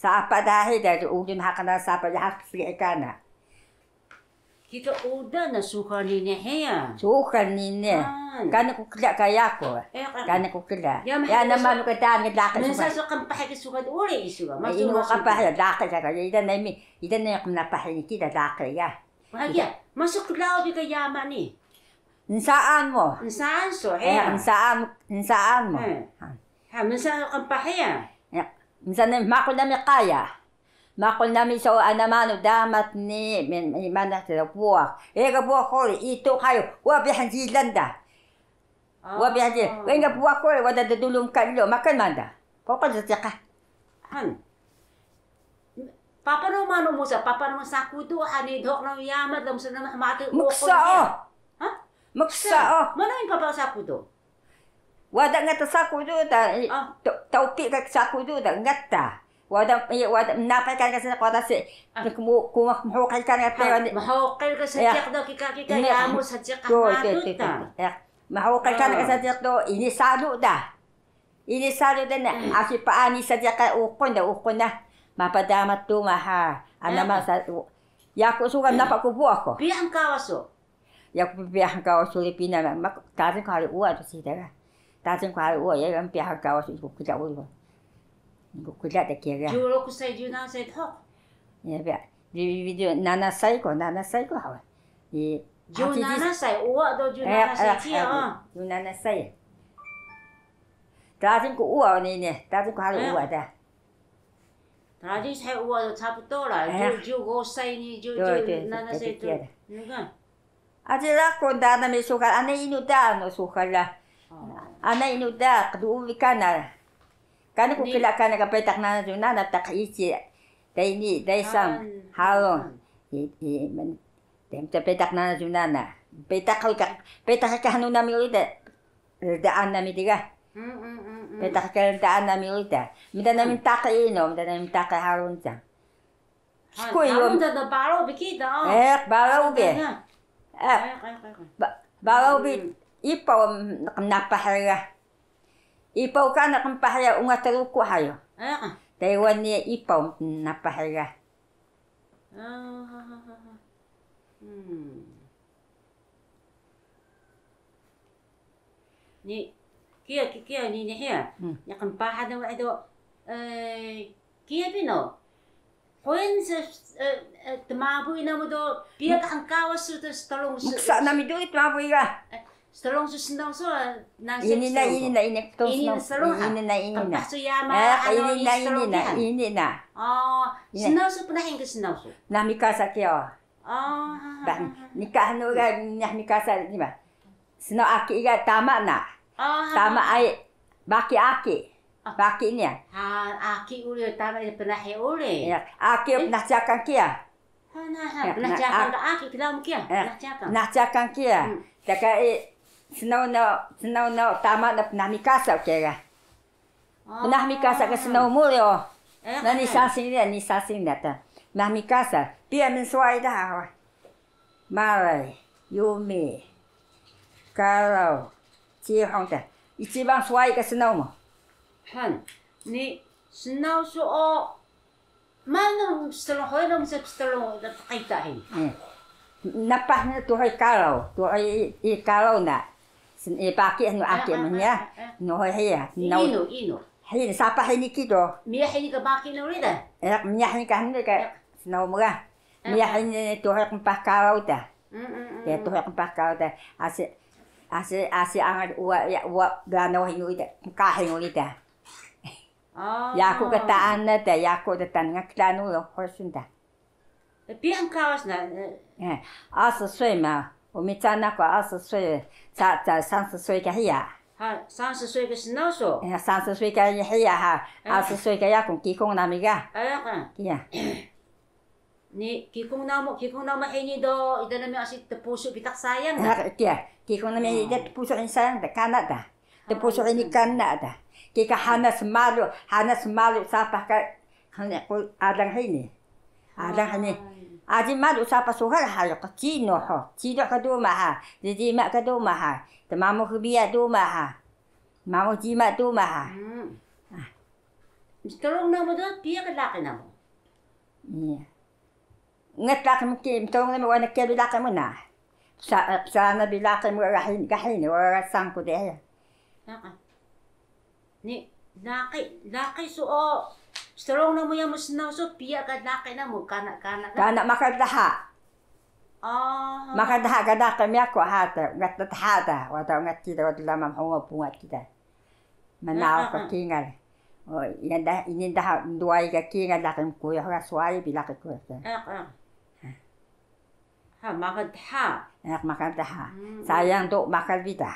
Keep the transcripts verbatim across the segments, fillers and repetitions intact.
Taapa daha da, ulun haka na sapa ya hak sigi kana. Kika uda na suxan ni ne heya. Suxan ni ne. Kani ku kla ka yaku. Kani ku kla. Ya na manu ka dan ni laqi. Mensa so qmpah ki suxan uri isu ga. Inu qmpah ya laqi ka. Ida nami, ida nami qmpah ni kida laqi ya. Bahagia. Masuk ke laut juga ya mani. Nsaan mu. Nsaan so heya. Nsaan, nsaan mu. Ha, mensa so qmpah heya. Ya, mensa nami maqun nami qaya. Maqun nami so ana manu damat ni, mana sa buwax. Ega buwax hori, itu kayo, wa bihan jilan da. Wa bihan jilan. Wa ega buwax hori, wada da dulum ka ilo, makan manda. Pokok sa tiqa. Han. Papa no manu musa, papa no sakudu, hani dhok no yamat, dam sana matu. Muksa oh. Ha? Muksa oh. Mana in papa sakudu? Wada ngata sakudu da, taupi ka sakudu da ngata. Wada, wada mnapay kan ka sa wada si, kuma mhuqil kan ngata. Mhuqil ka sa jiq do kika kika yamu sa jiq ka matu ta. Mhuqil kan ka sa jiq do, ini salu da. Ini salu da na, asi paani sa jiq ka uqun da, uqun da. Mapa damat tu maha, ana ma sa, yaku sugan napa ku buwax ko. Piya hngkawas o. Yaku piya hngkawas uri pina, ma, tazing ku hari uwa tu sida ga. Tazing ku hari uwa, ya, piya hngkawas uri ku kida uri. Ku kida da kiya ga. Julu ku sai juna sai thok. Ya, piya. Di video nana sai ko, nana sai ko hawa. Di, juna nana sai, uwa do juna nana sai kiya. Juna nana sai. Tazing ku uwa ni ne, tazing ku hari uwa da. Tazing sai uwa do capu to la, ju, ju go sai ni, ju, ju nana sai to. Nuga. Aji laqun da nami suxal, ana inu da no suxal la. Ana inu da, kduubi kana. Kana ku kila kana ka petak nana ju nana taq ici. Dai ni, dai san, halung. I, i, men, dem ta petak nana ju nana. Petak ka, petak ka hanu nami uri da. Rdaan nami diga. Petak ka rdaan nami uri da. Mda nami taq inu, mda nami taq halung cang. Skuy yo. Baro bi kida. Eh, baro bi. Eh, baro bi. Ipaw qnapah ga. Ipaw kana qmpah ya ungat Truku hayo. Taiwan ni ipaw qnapah ga. Ni, kiya, kiya, kiya, ni, ni, hiya. Ni qmpahan na wa do, eh, kiya pino. Hoyan se, eh, eh, tmabuy namu do, piya ka hngkawas su to strong su. Mksa nami do tmabuy ga. Eh, strong su snaw su, eh, nan se ini na, ini na, ini na, ini na strong, ini na, ini na. Qmpah su yama, eh, ano ini na, ini na, ini na. Oh, snaw su pnahin ka snaw su. Nami ka sa kiya. Bah, nikah nu ga, nikah, nikah sa ni ba. Snaw aki ga tama na. Tama ai baki aki. Baki niya. Ha, aki uri tama pnahi uri. Ya, aki pnah cakang kiya. Ha, na, ha, pnah cakang ka aki kiya kiya. Pnah cakang. Pnah cakang kiya. Taka i snaw no, snaw no tama no pnah mikasa kiya ga. Pnah mikasa ka snaw mu yo. Nani sasing niya, ni sasing niya ta. Pnah mikasa, piya mnswayi daha. Maray, Yumi, Karaw, Cihung ta. Ichiban swayi ka snaw mu. Han, ni snaw su o. Manu strong, hoy lo msa strong da qita hi. Napah na tuhay Karaw, tuhay i Karaw na. Baki nu aki mnya. Nuhay hiya. Inu, inu. Hiya, sapah hini kido. Miya hini ka baki na uri da. Miya hini ka hini ka snaw mu ga. Miya hini tuhay qmpah Karaw da. Ya, tuhay qmpah Karaw da. Asi, asi, asi angal uwa, ya, uwa gano hini uri da. Mkahing uri da. Yaku ka taan na da, yaku da taan nga kdanu lo hosun da. Piya hngkawas na. Asi sui ma, umica naku asi sui, ca, ca, sansi sui ka hiya. Ha, sansi sui ka snaw su. Sansi sui ka hiya ha, asi sui ka yaku kikung nami ga. Kiya. Ni kikung namu, kikung namu hini do, ida nami asi tpusu bitaq sayang da. Kiya, kikung nami ida tpusu ini sayang da, kana da. Tpusu ini kana da. Kika hana smalu, hana smalu sapah ka, hana ku alang hini. Alang hini. Aji malu sapah suhal hayo ka cino ho. Cino ka duma ha. Jijima ka duma ha. Tmamu hbiya duma ha. Tmamu jima duma ha. Mstrung namu do, piya ka laqi namu? Iya. Ngat laqi mu ki, mstrung namu wana kiya bi laqi mu na. Sa-, sana bi laqi mu ga hini, ga hini, wala sangku de ya. Ni, laqi, laqi su o, mstrung namu ya mu snaw su, piya ka laqi namu, kana, kana ka. Kana makal daha. Makal daha ka laqi mi yaku hata, ngat daha da, wada ngat kida, wada lama mhunga punga kida. Mnao ka kingal. O, yan daha, ini daha, nduway ka kingal, laqi mkuyuh ga swai bi laqi kuyuh ka. Ha, makal daha. Makal daha. Sayang do makal bi da.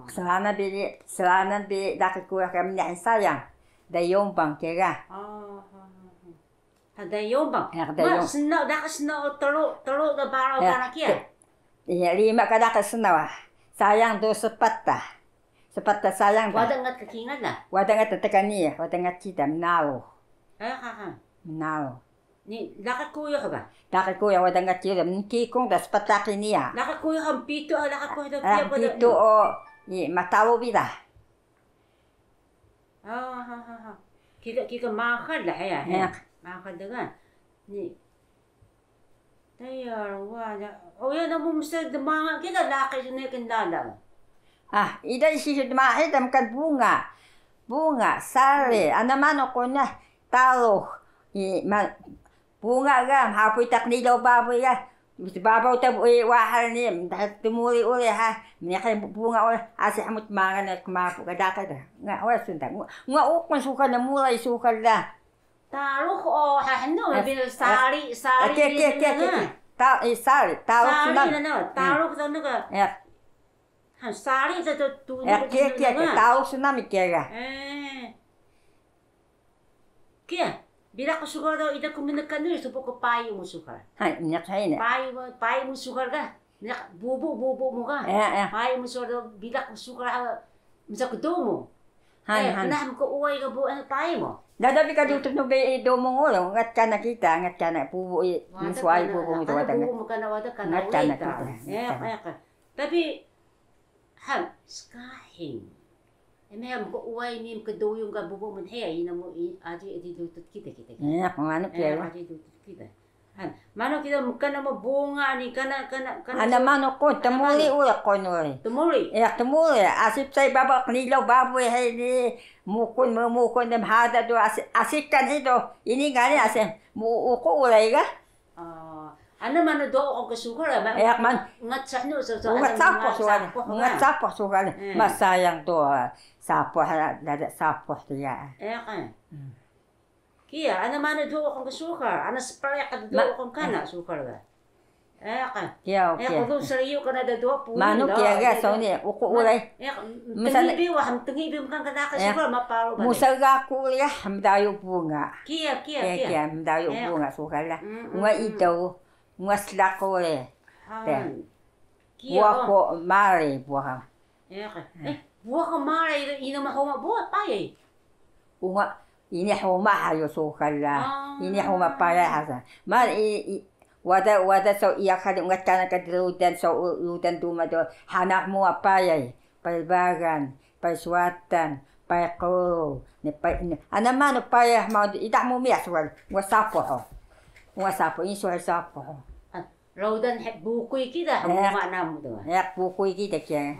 Selanan bi, selanan bi laqi kuyuh ka mniq sayang. Dayumbang kega. Hada yobang. Ma snaw, daqi snaw tru, tru ka baraw kana kiya. Iya, rima ka daqi snaw. Sayang do spata. Spata sayang da. Wada ngat ka kingal da. Wada ngat tekani, wada ngat cida mnalo. Mnalo. Ni laqi kuyuh ba? Laqi kuyuh wada ngat cida, mnkikung da spata kiniya. Laqi kuyuh mpitu, laqi kuyuh do piya. Mpitu o, ni matalo bi da. Kika, kika maxal da heya, he. Maxal da ga. Ni. Tayal wa da. Oya namu msa dmanga kida laqi sune kin dada. Ah, ida isi dmanga ida mkan bunga. Bunga, sari, ana manu kuna, talux. Bunga ga, mhapuy ta qnilaw babuy ga. Babaw ta buy wahal ni, mdha tmuri uri ha, mniqi bunga uri, asi hmut mangan na kmapu ga daqi da. Nga uri sun da. Nga uqun suxal na, mulay suxal da. Talux o, ha hnu, bil sari, sari. Sari, talux sun na. Talux sun na. Talux sun na mi kiya ga. Kiya, bilaq suxal do ida ku mnkan ni, supu ku payi mu suxal. Hay, mniq hay ni. Payi mu, payi mu suxal ga. Mniq bubu, bubu mu ga. Payi mu suxal do bilaq suxal ha, msa ku domu. Han, han. Nah mku uway ga bu, payi mu. Dada bi ka dutut nu bi domu ngolo, ngat kana kita, ngat kana bubu i, msuway bubu mu wada ngat. Bubu mu kana wada kana. Ngat kana kita. Tapi Han, skahing. Eme ya mkuway ni mkduyung ka bubu mnheya, ina mu aji, aji dutut kita, kita, kita. Iya, manu kiya. Aji dutut kita. Han, manu kita mkan ama bunga ni, kana, kana, kana. Ana manu ko, tmuli uri ko nuri. Tmuli. Iya, tmuli. Asi psai baba qnilaw babuy hay ni, mukun, mukun dem hada do asi, asi kan ido. Ini ngani asi, mu uku uri ga. Ana manu do uqun ka suxal ma. Ngat sahnu so, so. Ngat sapuh suxal. Ngat sapuh suxal. Ma sayang do sapuh, dada sapuh tiya. Kiya, ana manu do uqun ka suxal, ana spreq do uqun kana suxal ga. Kiya, kiya. Manu kiya ga saw ni uku uri. Mtngi bi wah, mtngi bi mkan ka daqi suxal ma paru ba. Musa ga ku uri ga mdayu bunga. Kiya, kiya, kiya. Mdayu bunga suxal la. Ungat ido, ungat slaq uri. Buah ko mari buah. Buah ko mari, ina ma huma buah payay. Ungat, ini huma hayu suxal la. Ini huma payay hasa. Mari i, i, wada, wada saw iya kali ungat kana ka rudan saw rudan duma do. Hana huma payay. Pay Bagan, Pay Swatan, Pay Quru, ni Pay, ni, ana manu payah mau di, idah mu miyah suwal, ngwa sapuh. Ngwa sapuh, ini suwal sapuh. Rudan he bukuy kida, hmuma namu do. He bukuy kida kiya.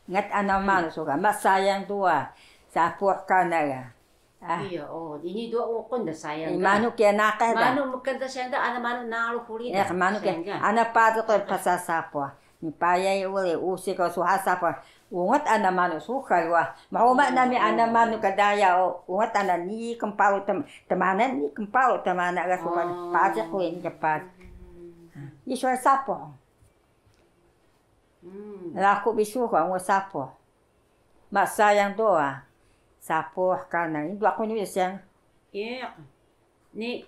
Ngat ana manu suka, ma sayang do, sapuh kana ga. Iya, o, ini do uqun da sayang ga. Manu kiya naqih da. Manu mkan da sayang da, ana manu nalu huri da. Manu kiya, ana paduq pasa sapuh. Ni payay uri, usik ka suha sapuh. Ungat ana manu suxal wa. Mhuma nami ana manu ka daya o. Ungat ana ni kmparu tmanan, ni kmparu tmanan ga suxal. Paduq uri ni paduq. Ni suxal sapuh. Laku bi suxal, ungat sapuh. Ma sayang do, sapuh kana. Ini do uqun ni sayang. Ni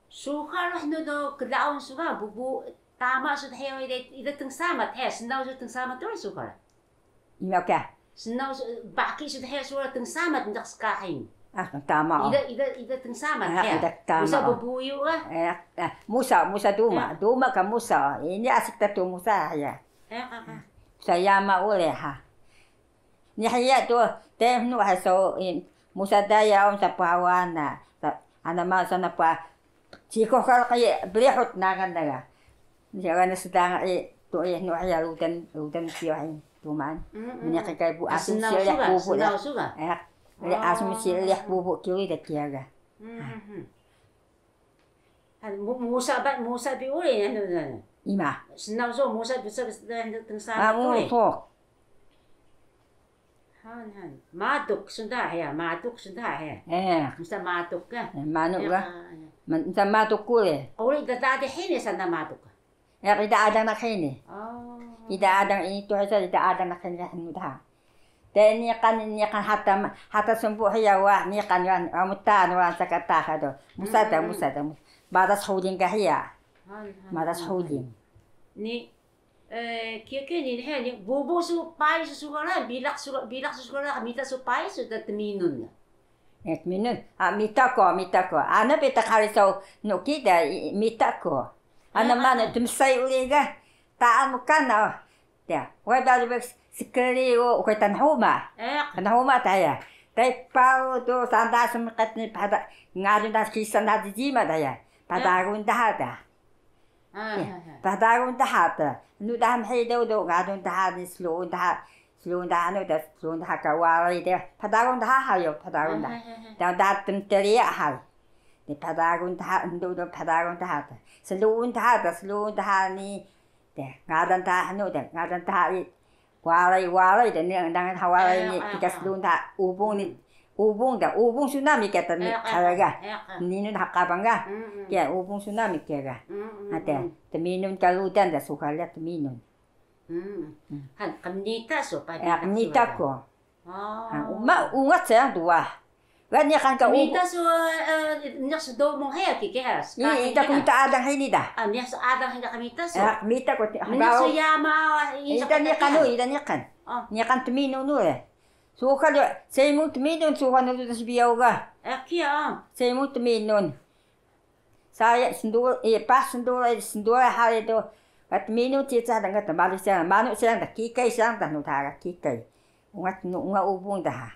suxal hnu do klaun suxal, bubu tama su dheya, ida, ida tnsamat, he, snaw su tnsamat uri suxal. Ima ka? Snaw su, baki su dheya suxal tnsamat, ndaq skahing. Ah, tama o. Ida, ida, ida tnsamat, he. Ida tama o. Musa bbuyu ga. Musa, musa duma. Duma ka musa. Ini asik tatu musa ya. Saya ma ule ha. Ni hiya tu, te hnu ha so, i, musa daya om sa phawa na, sa, ana ma sa na pa, sikuh ka qi brihut nangan na ga. Ni ga na sedang i, tu i hnu hiya rudan, rudan kiyo hi, tuman. Mm, mm. Mniq ka bu asum silih bubu da. Snaw su ga? Eh, asum silih bubu kiyo da kiya ga. Mm, mm. Han, mu-, musa ba, musa bi uri, anu, anu. Ima? Snaw so, musa bi, sa, sa, tnsama uri. Musa. Han, han. Maduk, sunda ya, maduk, sunda ya. Eh. Musa maduk ka. Eh, manu ga. Ya, ya. Musa maduk uri. Uri da, da, da, hini sana maduk ka. Eh, ida adang na hini. Oh. Ida adang ini tu sa, ida adang na hini, anu da. Te niqan, niqan hata, hata smbu hiya wa, niqan wa, wa mtan wa saka taha do. Musa da, musa da, musa. Badas huling ka hiya. Badas huling. Ni, eh, kiya kiya ni, hiya ni, bubu su pais su ga la, bilaq su, bilaq su ga la, mita su pais su da tminun. Eh, tminun. Ah, mita ku, mita ku. Ana pita kari so, no kida, i, mita ku. Ana manu tmsai uri ga, taan mu kana. Ya, wada lubek sekali o, ukai tanah uma. Eh. Tanah uma ta ya. Tai paru tu sanda semkat ni pada ngadun das kisan da jima ta ya. Pada run daha ta. Ah, ya, ya. Pada run daha ta. Nu daha mhe do do ngadun daha ni slu daha. Slu daha nu da slu daha ka wari de. Pada run daha ha yo, pada run daha. Ah, ya, ya. Da da tem teria ha. Ni pada run daha ndu do pada run daha ta. Slu daha ta, slu daha ni. De, ngadan ta hnu de, ngadan ta i. Waray, waray de, ni ngadan ta waray ni, eh, eh, tikas eh. Lun ta, ubung ni, hmm. Ubung de, ubung tsunami kata ni, eh, eh, kaya ga. Eh, eh. Ninun ha kabang ga. Hmm, hmm. Kiya, ubung tsunami kiya ga. Hmm, hmm, ate, hmm. Tminun ka rudan de, suka lihat tminun. Hmm. Hmm. Han, qmita su, pa eh, qmita ku. Ah. Ha, ma, ungat sayang dua. Ga niqan ka ubu. Qmita su, eh, niq sdmung hiya ki, ki ha, ska. Ita hini qmita adang hini da. Ah, niq su adang hini qmita su. Eh, qmita ku ti, mniq su yama, ita niqan u, ita niqan. Ah. Niqan tminun u e. Suka do, seimung tminun, suka do sbiyaw ga. Eh, kiya, ah. Seimung tminun. Saya sndul, eh, pas sndul, eh, sndul hari do. Kat minun cica da ngat manu sayang, manu sayang da, kikay sayang da, nu da kikay. Ungat nu, ungat ubung da ha.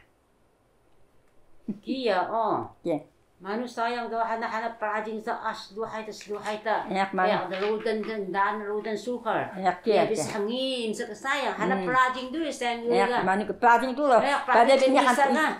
Kiya, oh. Kiya. Manu sayang do, hana, hana prajing sa, ah, sluhay ta, sluhay ta. Yak manu. Yak da rudan, dan, dan rudan sukar. Yak kiya, ya, bis kiya. Hangim sa ka sayang, hana prajing do sayang. Yak ga. Manu ka prajing do lo. Yak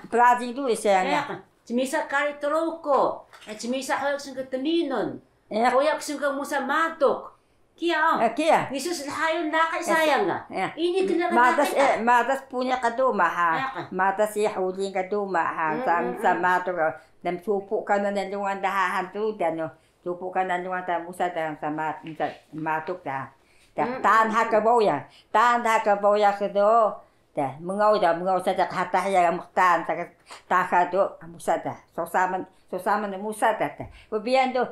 prajing do sayang. Yak. Cmisa kari Truku, eh, cmisa hoyak sun ka tminun, eh, hoyak sun ka musa matuk. Kiya, oh. Eh, kiya. Nisu slhayun laqi sayang ga. Eh. Ini kena kena madas, eh, madas punya ka duma ha. Eh. Madas i huling ka duma ha. Hmm, sa, hmm, sa hmm. Matuk. Dan supu kana na lungan daha hantu dan no. Supu kana na lungan ta musa dan sa ma-, sa matuk da. Da, hmm, hmm, tan ha ka boya. Tan ha ka boya ka do. Da, mngaw da, mngaw sa da qhata hiya ga mqtaan sa ka taha do, musa da. Sosaman, sosaman musa da, da. Biyan do,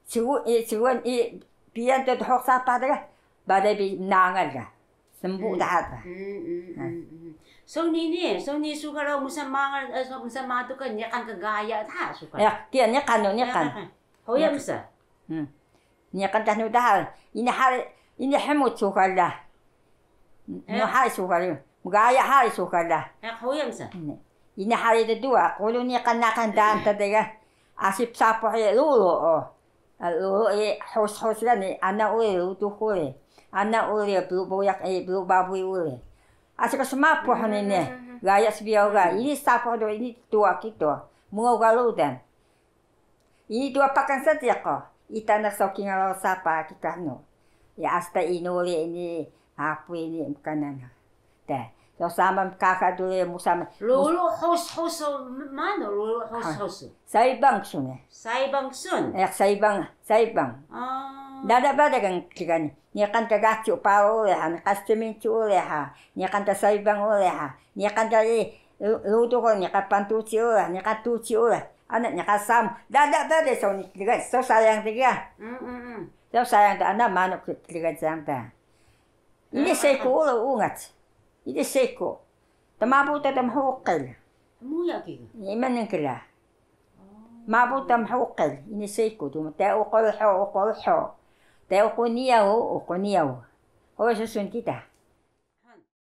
sigu-, i, siguan, i, biyan do dhuq sapah da ga, bale bi nangal ga. Smbu da da. Mm, mm, mm, mm. So ni ni, so ni suka lo musa mangal, eh, so musa matuk ka niqan ka gaya da suka. Ya, kiya niqan do, niqan. Hoya musa. Hmm. Niqan ta hnu daha, ini hari, ini hmut suka la. No hari suka la. Mgaya hari suka la. Eh, hoya msa. Ini hari de dua, qulu niqan naqan daan ta de ga. Asi psapuh i lulu o. Lulu i hus hus ga ni, ana uri, rutu uri. Ana uri, bru boyak i, bru babuy uri. Asi ka smapuh ni ne. Gaya sbiyaw ga, ini sapuh do, ini tua kito. Mngaw ga rudan. Ini dua pakan sediq o. Ita naq so kingal sapah kika hnu. Ya, asta inuri ini, apu ini mkanan. Te, so sama kaka duri musa ma-, mus- Lulu hus hus, manu lulu hus hus? Saibang sun e. Saibang sun? Eh, saibang, saibang. Ah. Dada bada kan kika ni. Niqan ka gacu paru uri ha, niqan smincu uri ha, niqan ka saibang uri ha, niqan ka i, lu-, ludu ko, niqan pantuci uri ha, niqan tuci uri ha, ana niqan sam, dada dada so ni kligan, so sayang kligan. Mm, mm, mm. So sayang da ana manu kligan sayang da. Ini seku uri ungat. Ini seku. Tmabu ta tmhuqil. Muya ki. Ima nengkla. Mabu ta mhuqil, ini seku tu, te uqul ho, uqul ho. Te uqul niyaw, uqul niyaw. Hoya susun kita.